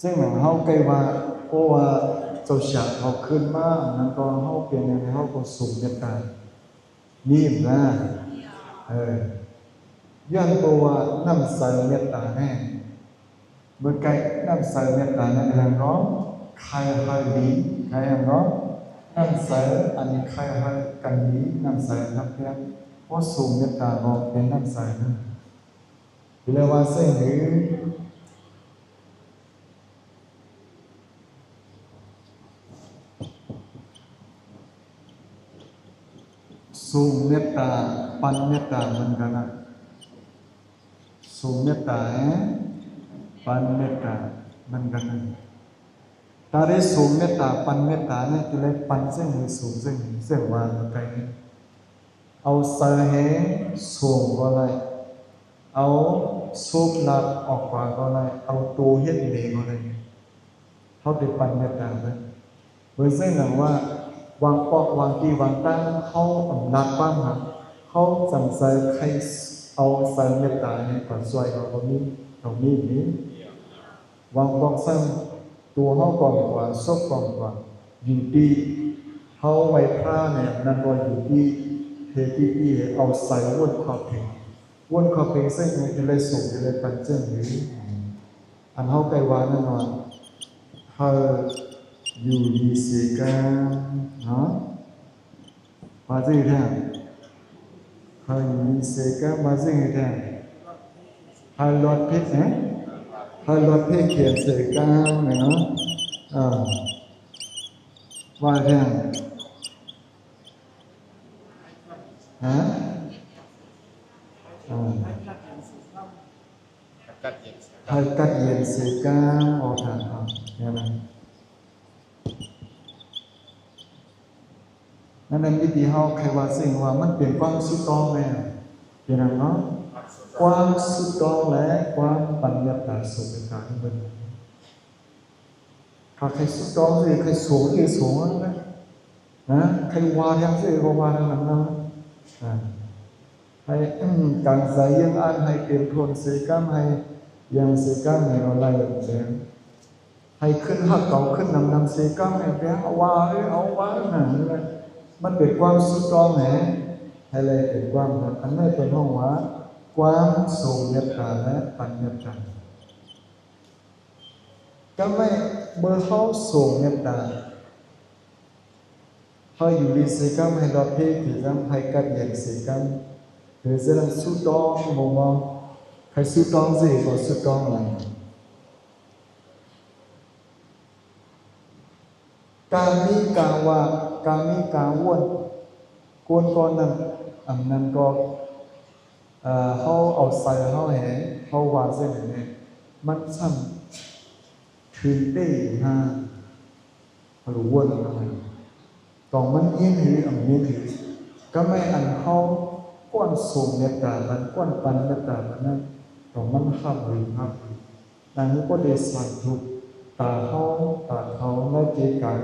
ເຊິ່ງເຮົາໃກ້ວ່າ ເພາະວ່າເຈົ້າຊາດເຮົາຂຶ້ນມາ ອັນນັ້ນກໍເຮົາເປັນຫຍັງ ເຮົາກໍສົ່ງເມດຕາ ມີນະ ເອີ ຍ້ອນເພາະວ່ານ້ຳໃສເມດຕາແນ່ ເບິ່ງໃກ້ ນ້ຳໃສເມດຕານັ້ນແມ່ນຫຍັງເນາະ ໃຄໃຫ້ດີ ໃຄຫຍັງເນາະ ນ້ຳໃສ ອັນນີ້ໃຄໃຫ້ກັນດີ ນ້ຳໃສຮັກແພງ ເພາະສົ່ງເມດຕາອອກເປັນນ້ຳໃສນັ້ນ ເລີຍວ່າເຊິ່ງ ສົ່ງເມດຕາ ປັນເມດຕາເໝືອນກັນນະ ສົ່ງເມດຕາ ແຮະ ປັນເມດຕາເໝືອນກັນນະ ຖ້າໄດ້ສົ່ງເມດຕາ ປັນເມດຕານີ້ ຈະໄດ້ປັນເຊິ່ງໃຫ້ສູງ ເຊິ່ງ ເຊິ່ງວ່າໄປນີ້ ເອົາໃສ່ແຮງ ໂສງກໍໄດ້ ເອົາໂຊບລາບອອກກວ່າກໍໄດ້ ເອົາໂຕເຮັດເດກໍໄດ້ ເຮົາໄປປັນເມດຕາເພິ່ນ ເບິ່ງເຊັ່ນໜັງວ່າ ວາງປອກ ວາງທີ່ ວາງຕັ້ງ ເຮົາອຳນາດຄວາມຮັກ ເຮົາຈັ່ງໃສ່ໃຫ້ເອົາໃສ່ເມດຕາໃຫ້ກວ່າຊ່ວຍເຮົາກໍມີ ຕ້ອງມີນີ້ ວາງປອກຊັ້ນ ຕົວເຮົາກອງກວ່າ ສົບກອງກວ່າ ຢູ່ທີ່ເຮົາໄຫວ້ພຣະແນວນັ້ນ ບໍ່ຢູ່ທີ່ເຮັດທີ່ ທີ່ເອົາໃສ່ວົນຂອບເຂດ ວົນຂອບເຂດເຊັ່ນນີ້ ຈະໄດ້ສົງ ຈະໄດ້ປັນເຈິງນີ້ ອັນເຮົາໄດ້ວ່ານັ້ນວ່າ ເຮົາຢູ່ດີເຊກາເນາະ ວ່າຊື່ແທ້ ເຮົາຢູ່ດີເຊກາ ວ່າຊື່ແທ້ ເຮົາລອດເພກ ເຮົາລອດເພກຂຽນເຊກາເນາະ ເອີ ວ່າແທ້ ຮະ ເອີ ໃຫ້ກັດເຢັນເຊກາ ອອກທາງເຮົາ ແນວນັ້ນ ນັ້ນ ນັ້ນວິທີເຮົາໃຄ່ອຍວ່າເຊິ່ງວ່າມັນເປັນຄວາມຖືກຕ້ອງແລ້ວ ເປັນຫຍັງເນາະ ຄວາມຖືກຕ້ອງ ແລະ ຄວາມປັນເມດຕາ ສົງເມດຕາໃຫ້ເພິ່ນ ຖ້າໃຄ່ຖືກຕ້ອງ ໃຄ່ສູງ ໃຄ່ສູງນະ ນະ ໃຄ່ວ່າທາງຊື່ ກໍວ່າທາງນັ້ນນະ ອາ ໃຫ້ ກາງໃສຍັງອ່ານ ໃຫ້ເຕັມທົນເຊກາ ໃຫ້ຍັງເຊກາ ໃຫ້ເຮົາໄລ່ແສງ ໃຫ້ຂຶ້ນຮັກເຂົາ ຂຶ້ນນຳນຳເຊກຳ ໃຫ້ໄປຫາວ່າ ເອີ ເອົາວ່ານັ້ນ ມັນເປັນຄວາມຖືກຕ້ອງແຫຼະ ໃຫ້ແລເປັນຄວາມ ອັນນັ້ນເພິ່ນຮ້ອງວ່າ ຄວາມສົ່ງເມດຕາ ແລະ ປັນເມດຕາ ກຳໄວ້ ເມື່ອເຮົາສົ່ງເມດຕາ ເຮົາຢູ່ດີເຊກຳ ໃຫ້ລອດເພກເຊກຳ ໃຫ້ກັດເຢັນເຊກຳ ເອີ ສະນັ້ນ ຖືກຕ້ອງບໍ່ ໃຫ້ຖືກຕ້ອງຊິ ບໍ່ຖືກຕ້ອງລະ ກາມີກາວ່າ ກາມີກາວນ ກົນກໍນັ້ນ ອັນນັ້ນກໍ ເອີ ເຮົາເອົາໃສ່ເຮົາແຮງ ເຮົາວ່າເຊັ່ນນັ້ນແຫຼະ ມັນຊ່ຳຖືເຕຫາ ເຮົາວນເອົາໃຫ້ ຕ້ອງມັນຍິນດີ ເອົາຍິນດີ ກະແມ່ນອັນເຮົາກວນສົ່ງເມດຕາ ກວນປັນເມດຕາ ນັ້ນ ຕ້ອງມັນຮັບຮູ້ ຮັບຮູ້ ນາງກໍໄດ້ສ້າງທຸກຕາເຮົາ ຕາເຮົາໃນເກການ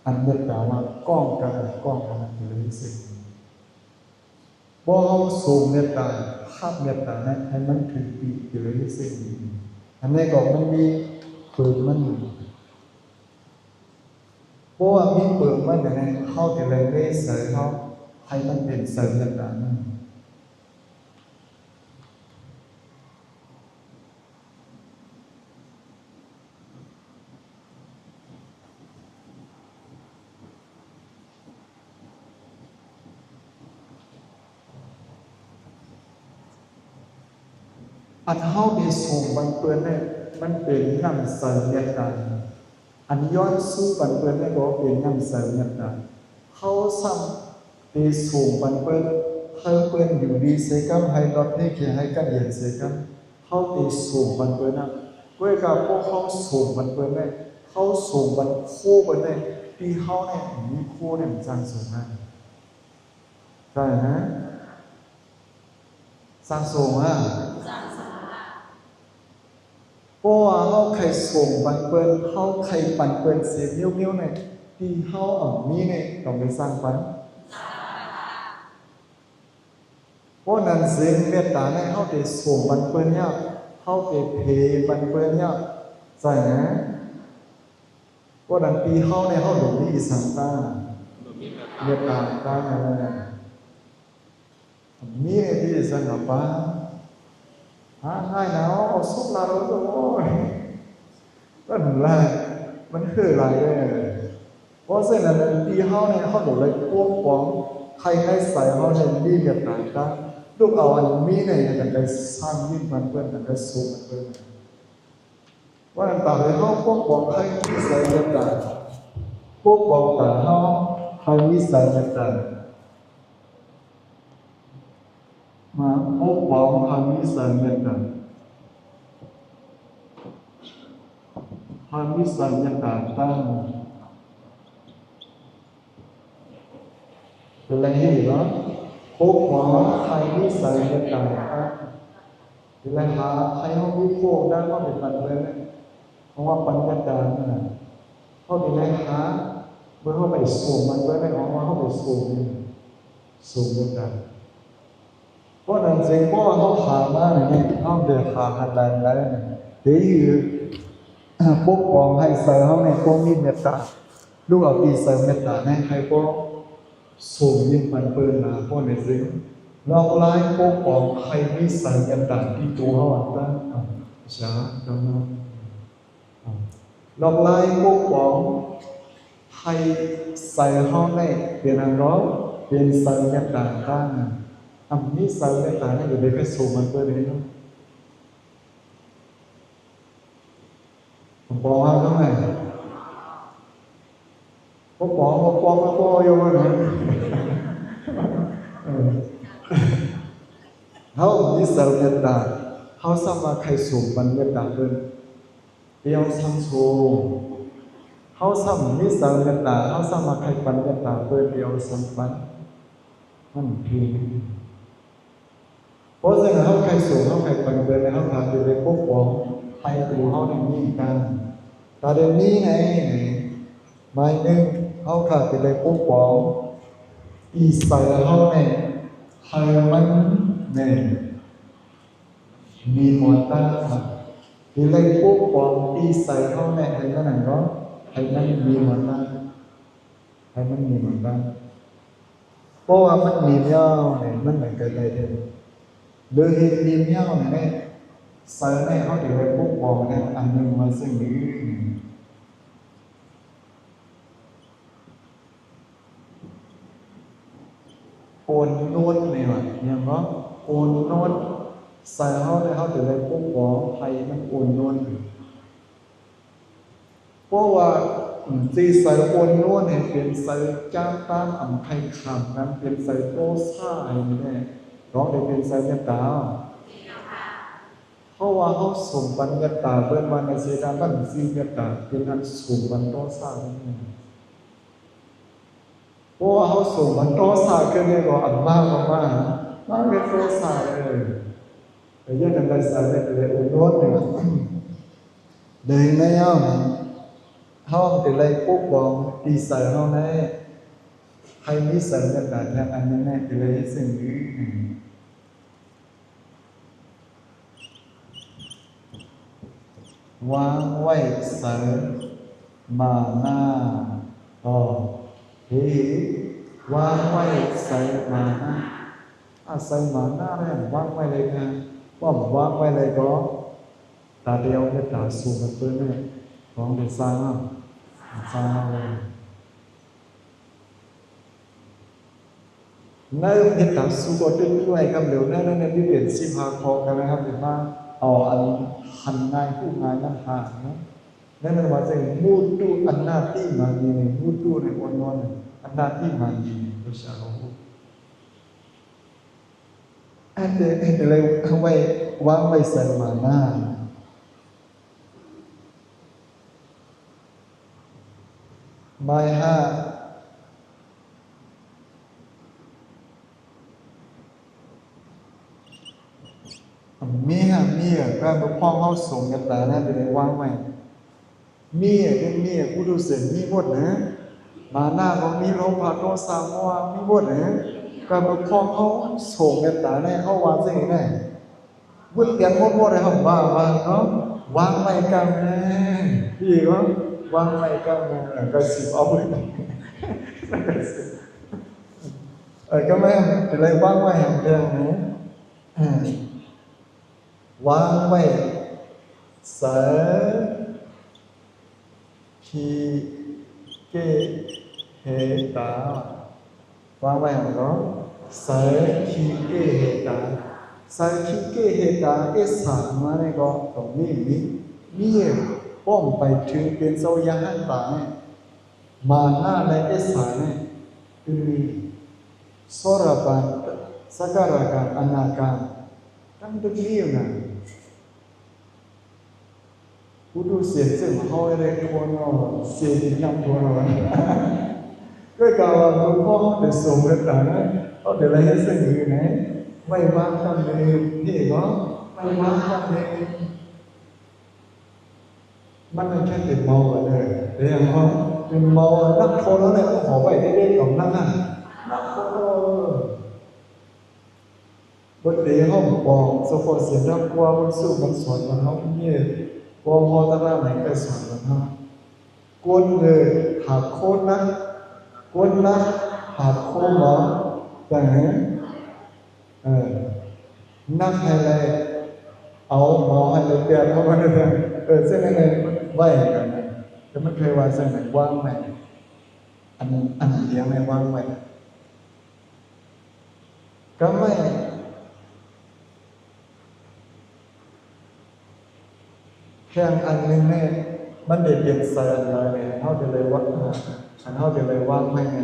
ອັນເມດຕາວ່າກ້ອງກັນ ກ້ອງກັນນັ້ນເລີຍເຊັ່ນ ບໍ່ເຮົາສົ່ງເມດຕາ ຮັບເມດຕານັ້ນໃຫ້ມັນຖືກປີກເລີຍເຊັ່ນນີ້ ອັນນີ້ກໍມັນມີເປີກມັນຢູ່ ເພາະວ່າມີເປີກມັນຢູ່ໃນ ເຮົາຈະໄດ້ເມດໃສ່ເຮົາ ໃຫ້ມັນເປັນໃສ່ເມດຕານັ້ນ ອັນເຮົາໄດ້ສົ່ງບັນເປີນນັ້ນ ມັນເປັນນ້ຳໃສເມດຕາ ອັນຍ້ອນສູ້ບັນເປີນນັ້ນກໍເປັນນ້ຳໃສເມດຕາ ເຮົາຊ້ຳ ໄດ້ສົ່ງບັນເປີນ ໃຫ້ເພິ່ນຢູ່ດີເຊກຳ ໃຫ້ລອດເພກເຄ ໃຫ້ກັດເຢັນເຊກຳ ເຮົາໄດ້ສົ່ງບັນເປີນນະ ດ້ວຍການພວກເຮົາສົ່ງບັນເປີນໄດ້ ເຮົາສົ່ງບັນໂຄເພິ່ນໄດ້ ທີ່ເຮົານີ້ມີໂຄນີ້ມັນສ້າງສົງນະ ໃຊ່ນະ ສ້າງສົງນະ ເພາະວ່າເຮົາໃຄ່ສົ່ງບັນເປີນ ເຮົາໃຄ່ປັນເພິ່ນເສຍມ້ຽວໆນີ້ ທີ່ເຮົາເອົາມີນີ້ ຕ້ອງໄດ້ສ້າງປັນ ເພາະນັ້ນເສນເມດຕາໃນເຮົາໄດ້ສົ່ງບັນເພິ່ນແລ້ວ ເຮົາໄດ້ເພບັນເພິ່ນແລ້ວ ໃຊ່ນະ ພວກນັ້ນທີ່ເຮົາໃນເຮົາບໍ່ມີອີ່ສັງຕາ ເມດຕາຕາ ມີໃນທີ່ສັງກະປາ ຫາງ່າຍນະ ເອົາສຸກລາໂລໂອ້ຍ ມັນຫຼາຍ ມັນຄືຫຼາຍເດ້. ເພາະສະນັ້ນ ທີ່ເຮົາໃນເຮົາບໍ່ໄດ້ປົກປ້ອງ ໃຫ້ໃນໃຈເຮົາໃນມີເມດຕາຕາ ລູກເອົາອັນມີໃນນັ້ນໄປສ້າງຍິ່ງມັນເພິ່ນ ໄປສູງມັນເພິ່ນ. ວ່າຕາໃຫ້ເຮົາປົກປ້ອງໃຫ້ມີໃຈເມດຕາ ປົກປ້ອງຕາເຮົາໃຫ້ມີໃຈເມດຕາ ມາປົກປ້ອງໃຫ້ມີໃຈເມດຕາ ໃຫ້ມີໃຈເມດຕາຕັ້ງ ເປັນໄລເຫັນບໍ່? ໂຄກຫົວໃຫ້ມີໃຈເມດຕາ ເວລາຫາໃຫ້ເຮົາມີໂຄກນຳເຮົາໄປປັນເພິ່ນ ເພາະວ່າປັນເມດຕານັ້ນນະ ເຮົາໄດ້ໄດ້ຫາ ເມື່ອເຮົາໄປສູງມັນເພິ່ນ ເຮົາວ່າເຮົາໄປສູງນີ້ ສູງເມດຕາ. ເພາະນັ້ນຈຶ່ງບໍ່ເຮົາຫາມານີ້ ເຮົາໄດ້ຫາຫັນຫຼາຍໆ ໄດ້ຢູ່ ປົກປ້ອງໃຫ້ໃຈເຮົາໃນຄວາມມີເມດຕາ ລູກເອົາທີ່ໃຈເມດຕາໃນໃຫ້ພວກ ສົ່ງຍິນປັນເປີນມາ ພວກໃນເຊິ່ງລອກລາຍປົກປ້ອງໃຫ້ມີໃຈເມດຕາທີ່ໂຕເຮົາອັນຕັ້ງ ອາ ສາທຸ ລອກລາຍປົກປ້ອງໃຫ້ໃຈເຮົາໃນເປັນອັນເນາະ ເປັນໃຈເມດຕາຕັ້ງ ອາ ມີໃຈເມດຕາໃນຢູ່ໃນພະສົງມັນເປີນເດ້ເນາະ. ປອງເຮົາເທົ່ານັ້ນ ບໍ່ປອງ ບໍ່ປອງ ບໍ່ປອງຢູ່ນັ້ນ ເອີ ເຮົາມີໃຈເມດຕາ ເຮົາສາມາດໃຫ້ສົ່ງປັນເມດຕາເພິ່ນ ດຽວສັງໂຊ ເຮົາສາມາດມີໃຈເມດຕາ ເຮົາສາມາດໃຫ້ປັນເມດຕາເພິ່ນ ດຽວສັງປັນ ມັນເປັນ ເພາະສະນັ້ນ ເຮົາໃຫ້ສວນ ເຮົາໃຫ້ປັນເພິ່ນ ເຮົາກະຈະໄດ້ປົກປ້ອງໃຫ້ໂຕເຮົານີ້ມີການ ກະໄດ້ມີໃນ ໝາຍໜຶ່ງ ເຮົາກະຈະໄດ້ປົກປ້ອງອີສາເຮົານີ້ ໃຫ້ມັນແມ່ນມີມອນຕາ ຈະໄດ້ປົກປ້ອງອີສາເຮົານີ້ ໃຫ້ມັນນັ້ນເນາະ ໃຫ້ມັນມີມອນຕາ. ໃຫ້ມັນໜິມກັນ ເພາະວ່າມັນໜິມຍາວນີ້ ມັນເປັນໄປໄດ້ເດ້ ຫຼືເຮັດໜິມຍາວນີ້ແຫຼະ ໃສ່ໃນເຮົາຈະໄດ້ປົກປ້ອງແນວອັນໜຶ່ງມາເຊິ່ງນີ້ ໂອນໂນດນີ້ວ່າ ແມ່ນບໍ່? ໂອນໂນດ ໃສ່ເຮົາແລ້ວ ເຮົາຈະໄດ້ປົກປ້ອງໃຫ້ມັນໂອນໂນດ. ເພາະວ່າຈິດໃຈໂອນໂນນໃຫ້ເປັນໃຈຈາກຕາມອຳໄພຂາມນັ້ນ ເປັນໃຈໂທສະໃຫ້ແນ່ ຕ້ອງໄດ້ເປັນໃຈເມດຕາ. ເພາະວ່າເຮົາສົມບັນເມດຕາ ເບິ່ງວ່າໃນເສດາບັນຊີເມດຕາ ເປັນອັນສົມບັນໂທສະແນ່. ເພາະວ່າເຮົາສົມບັນໂທສະຂຶ້ນນີ້ກໍອັນມາກກໍມາ ມາເປັນໂທສະເລີຍ. ແຕ່ຢ່າງໃດສາເມດເລີຍໂອນໂນນນີ້ ເລີຍໃນເຮົານີ້ ເຮົາຈະໄດ້ປົກປ້ອງຈິດໃຈເຮົາໃນ ໃຫ້ມີໃຈເມດຕາແທ້ອັນໜຶ່ງແນ່ ຈະໄດ້ເຮັດເຊິ່ງນີ້. ວາງໄວ້ໃຈມານະ ຕໍ່ ເຮ ວາງໄວ້ໃຈມານະ ອາໄສມານະແລ້ວວາງໄວ້ເລີຍນະ ວ່າວາງໄວ້ເລີຍກໍ ຕາດຽວເມດຕາສູງເກີນເລີຍ ຂອງໄດ້ສ້າງເນາະ ສ້າງເອົາເລີຍ. ໃນເມດຕາສູງກໍຕື່ມດ້ວຍຄຳດຽວນັ້ນ ໃນນີ້ເປັນສິບຫ້າຂໍ້ກັນນະຄັບ ມາເອົາອັນຫັນງ່າຍຮູ້ງ່າຍນຳຫາເນາະ ນັ້ນແມ່ນວ່າຈັ່ງ ມຸຕຸ ອະນາຕິມານີ ມຸຕຸໃນອອນນອນ ອະນາຕິມານີ ພາສາເຮົາ ອັນເດ ອັນເດ ໄວ້ ວາງໄວ້ໃສ່ມານາ ໝາຍຫ້າ ມີຫາ ມີ ການປົກປ້ອງເຮົາສົງເມດຕານັ້ນໄດ້ວາງໄວ້ ມີ ເປັນມີ ປຸຖຸເສນມີໝົດເນາະ ມານະກໍມີ ໂລພະ ໂທສະ ໂມຫະ ມີໝົດເນາະ ການປົກປ້ອງເຮົາສົງເມດຕານັ້ນ ເຮົາວາງຈັ່ງໃດ ໝົດ ປ່ຽນໝົດ ໝົດໃຫ້ເຮົາວາງ ວາງເນາະ ວາງໄວ້ກາງແມ່ນ ດີເນາະ ວາງໄວ້ກັບ ເອີ ກໍສິບເອົາໄວ້ ເອີ ກໍແມ່ນ ກໍເລີຍວາງໄວ້ໃຫ້ເລື່ອງນີ້ ເອີ ວາງໄວ້ ໃສ່ ຄີເກເຮຕາ ວາງໄວ້ຫັ້ນເນາະ ໃສ່ຄີເກເຮຕາ ໃສ່ຄີເກເຮຕາ ເອສາມານີ້ກໍ ກໍມີ ມີ ມີປ້ອມໄປເຖິງເປັນເຈົ້າຍະຫັນຕານີ້ ມານາ ແລະ ເອສານີ້ ຄືໂສດາບັນ ສະກະດາຄາມ ອະນາຄາມ ຕັ້ງແຕ່ນີ້ນະ. ຜູ້ດູສຽນເຊິ່ງເຮົາໄດ້ທວນເນາະ ເສຍດີນຳທວນເນາະ ກໍກະວ່າເມື່ອພໍ່ເຮົາໄດ້ສົມເມດຕານະ ເຮົາໄດ້ລະເຮັດເຊິ່ງອື່ນໃນ ໄວ້ວາງກັນເລີຍ ເພເນາະ ໄວ້ວາງກັນເລີຍ ມັນແຄ່ເຕັມເມົາກັນເລີຍ ເປັນຫຍັງເຮົາເປັນເມົາ ນັກໂທນເຮົາໄດ້ເອົາເຂົ້າໄວ້ເດ້ໆ ກຳລັງນັ້ນ ນັກໂທນ ເບິດເດເຮົາບອກສະເພາະສຽງດັງກວ່າ ມັນສູ້ມັນສອນກັນເຮົາເຍ ບໍ່ພໍຕະລາດໃນໄກສອນກັນເຮົາ ກົນເລີຍຫາບໂຄນນັກ ກົນນັກຫາບໂຄນເມົາ ຈັ່ງໃດ ເອີ ນັກໃຫ້ໄດ້ເອົາ ເມົາໃຫ້ໄດ້ແຕ່ເຮົາບໍ່ໄດ້ ເອີ ເຊັ່ນນັ້ນໄວ້ກັນ ແຕ່ມັນເຄີຍວ່າຈັ່ງໃດ ວາງໄວ້ ອັນ ອັນດຽວໃຫ້ວາງໄວ້ ກຳໄມ້ແຂງອັນໜຶ່ງນີ້ ມັນໄດ້ເປັນສາຍອັນໃດນີ້ ເຮົາຈະໄດ້ວາງ ອັນເຮົາຈະໄດ້ວາງໄວ້ໃນ